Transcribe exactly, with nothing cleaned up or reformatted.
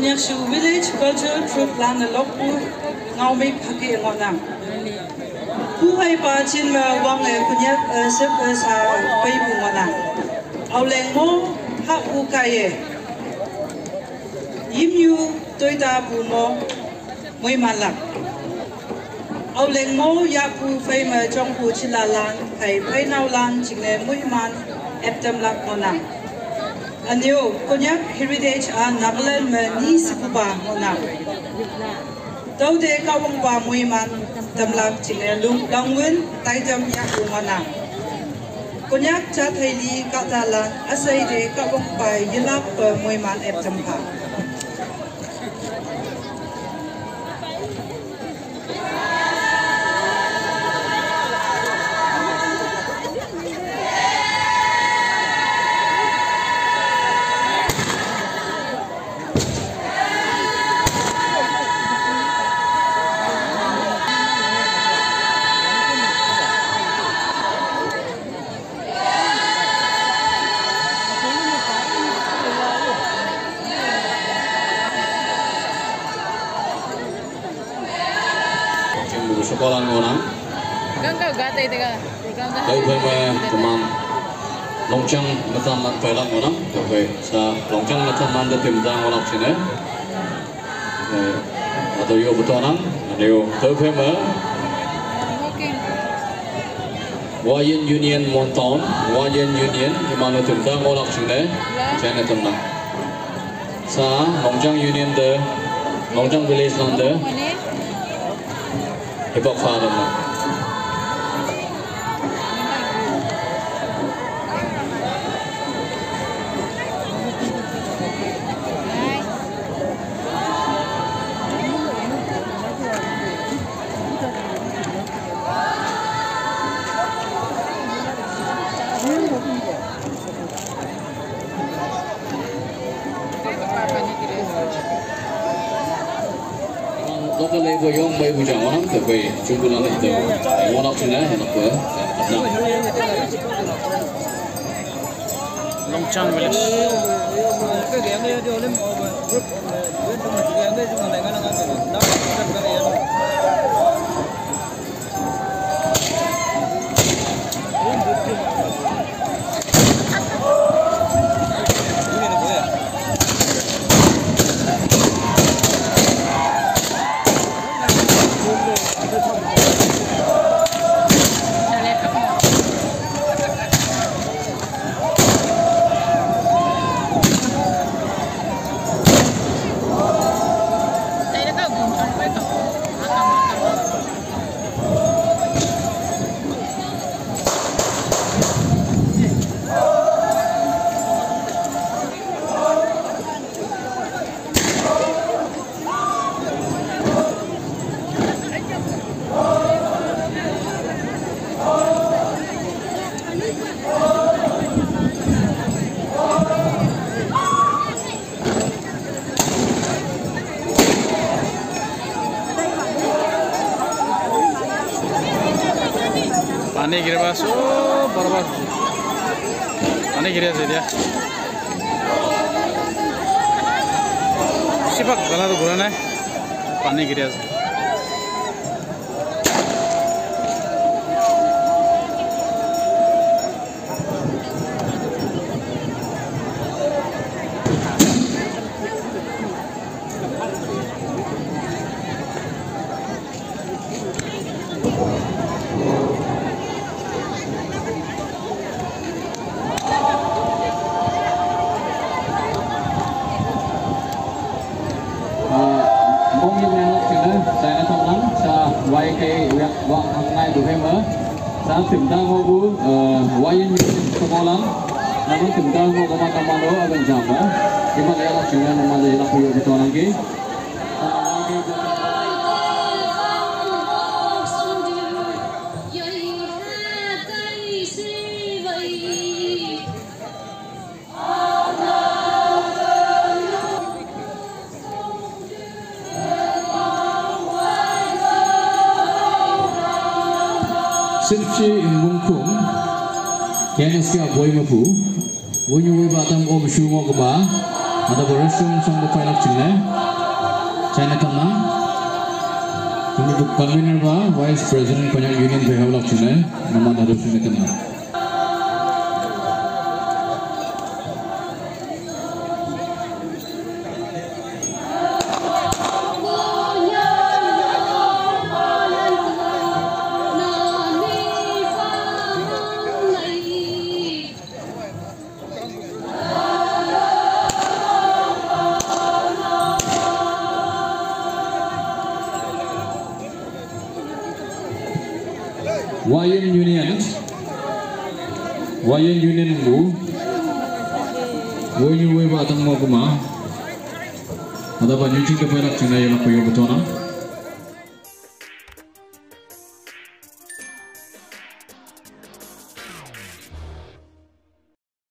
Konyak shu village cultural troupe lan e lokpu ngaomik hake ngohnang. Pu hei pa chin me wang e Konyak, eh, sep, eh, sa peipu ngohnang. Aoleng mo hah u kaiye. Yimnyu toita pu mo moimanlak. Aoleng mo yahpu phei me jongpu chilalan, phei pheinaolan jingne moiman eptamlak ngohnang. Üneo, Konyak Heritage a Nagaland me ni shepupa ngohnang. Tüote Kahwangpa moiman tamlak jingne lung langwün taitam yahpu ngohnang. Konyak jat hei li kahtalan üshei te Kahwangpa yelakpe moiman eptam pha. Jingbu shekolan ngohnang. Gangga gate tega. Tüophei me teman Longchang netanlan peilak ngohnang. Tüophei sa Longchang netanlan te timta ngohlak jingne. Eh, hatüo yopu tonang. Üneo tüophei me Wayan Union Mon Town, Wayan Union, iman-e timta ngohlak jingne, jaine tamnang. Sa, Longchang Union te, Longchang Village lan te, hipak pha tamnang. Local labor yong meipu jang ngohnang, tüophei jingbulan te ngohlak jingne, henokpe, na. Longchang Village. Pani गिरे बा, so, बर्बाद। Pani गिरे से दिया। Sipak gala to gula nai. Pani गिरे से। Ah, mong yim yang lak jingne, jaine tamnang, sa wai kei wiak wang hang ngai bu hei me. Sa timta ngohpu, eh, Wayan Union shekolan. Naman timta ngoh kaman naman-o, abang jam, eh. Iman yang lak jingne, naman yang lak puyo betonang ki. Shipshi Wungkung, K N S K a boi mepu, wunyu woi ba tam om shu ngoh kema, Adabo restroom songbo pailak jingne. China tamnang. Kami bu convener ba, vice president Konyak Union bai haolak jingne. Naman hadu sini tamnang. Y N Union, Y N Union bu, woyu weba tangmo kuma, adaba nyuching ke perak chinai yelak payo betona.